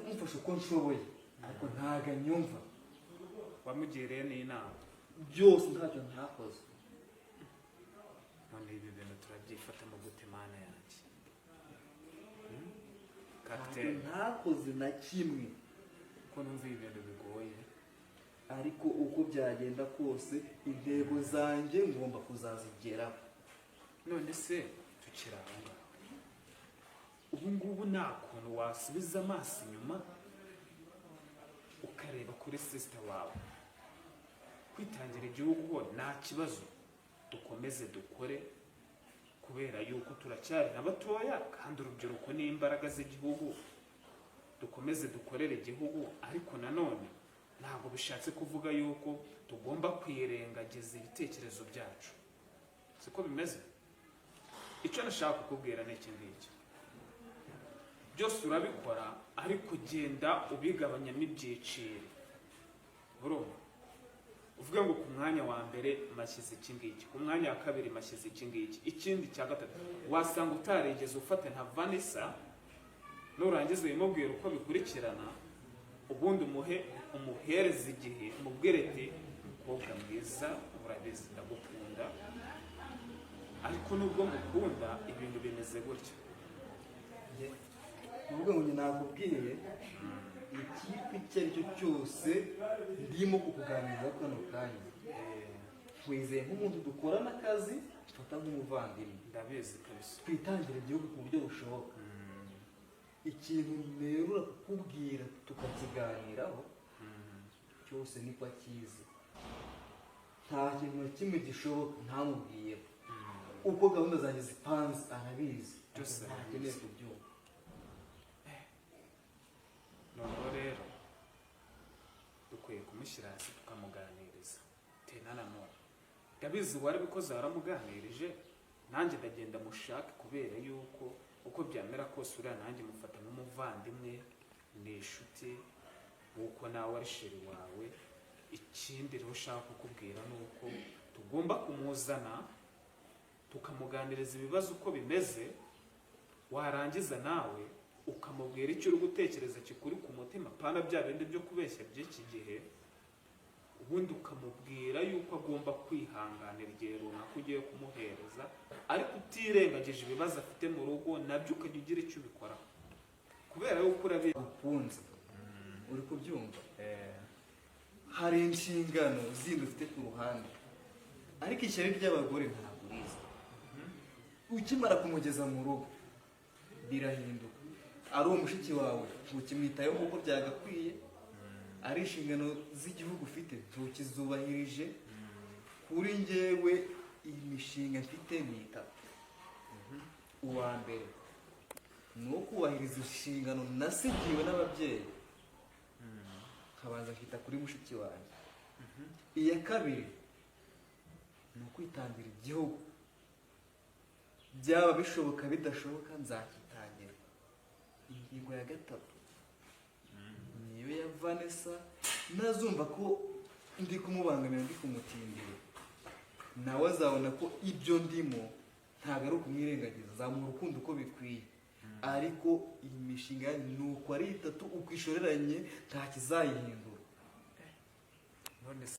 Kumufasha uko nshoboye, ariko ntabwo anyumva. Wamugiriye n'inama? Byose, ntacyo ntakoze. None ibi bintu turabyifatamo gute, Mana yanjye? Ntacyo Kapitene. ntakoze na kimwe. Ko numva ibi bintu bigoye. Ariko uko byagenda kose, intego zanjye ngomba kuzazigeraho. None se tukiri aho ngaho, ubu ngubu nta kuntu wasubiza amaso inyuma ukareba kuri sister wawe? Kwitangira igihugu ho nta kibazo, dukomeze dukore, kubera yuko turacyari na batoya kandi urubyiruko ni imbaraga z'igihugu. Dukomeze dukorere igihugu, ariko nanone ntabwo bishatse kuvuga yuko tugomba kwirengagiza ibitekerezo byacu. Siko bimeze. Icyo nashaka kukubwira ni iki ngiki: byose urabikora, ariko genda ubigabanyamo ibyiciro. Urumva, uvuge ngo ku mwanya wa mbere mashyize iki ngiki, ku mwanya wa kabiri mashyize iki ngiki, ikindi cya gatatu. Wasanga utarigeze ufata nka Vanessa. Nurangiza ubimubwira uko bikurikirana, ubundi umuhe, umuhereze igihe, umubwire ati: "Mukobwa mwiza, urabizi ndagukunda, ariko nubwo mukunda ibintu bimeze gutya." Ni ukuvuga ngo njye nakubwiye ikipe icyo ari cyo cyose ndimo kukuganiriza kano kanya. Wizeye nk'umuntu dukorana akazi, mfata nk'umuvandimwe. Ndabizi kabisa. Twitangire igihugu ku buryo bushoboka. Ikintu nerura kukubwira tukakiganiraho cyose niko akizi. Nta kintu na kimwe gishoboka ntamubwiyeho. Uko gahunda zanjye zipanze arabizi. Byose ntakeneye arabizi. kubyumva. Noneho rero dukwiye kumushyira hasi tukamuganiriza. Tena nanone ndabizi warabikoze, waramuganirije. Nanjye ndagenda mushake, kubera yuko uko byamera kose uriya nanjye mufata nk'umuvandimwe, ni inshuti nk'uko nawe ari chéri wawe. Ikindi rero ushaka kukubwira ni uko tugomba kumuzana tukamuganiriza ibibazo uko bimeze, warangiza nawe ukamubwira icyo uri gutekereza kikuri ku mutima, pana bya bindi byo kubeshya by'iki gihe. Ubundi ukamubwira yuko agomba kwihanganira igihe runaka ugiye kumuhereza, ariko utirengagije ibibazo afite mu rugo, nabyo ukajya ugira icyo ubikoraho, kubera yuko urabizi. Ukunze uri kubyumva, hari inshingano zindi ufite ku ruhande, ariko ishyari ry'abagore ntabwo urizi. Ukimara kumugeza mu rugo birahinduka. Ari umushiki wawe, ntukimwitayeho nk'uko byagakwiye. Ari inshingano z'igihugu ufite, ntukizubahirije. Kuri njyewe iyi mishinga mfite ni itatu. Uwa mbere ni uwo kubahiriza inshingano nasigiwe n'ababyeyi, nkabanza nkita kuri mushiki wanjye. Iya kabiri ni ukwitangira igihugu, byaba bishoboka bidashoboka nzakitangira. Ingingo ya gatatu niyo ya Vanessa. Nazumva ko ndi kumubangamira, ndi kumutindira, nawe azabona ko ibyo ndimo ntabwo ari ukumwirengagiza. Nzamuha urukundo uko bikwiye, ariko iyi mishinga ni uko ari itatu, uko ishoreranye, nta kizayihindura. None se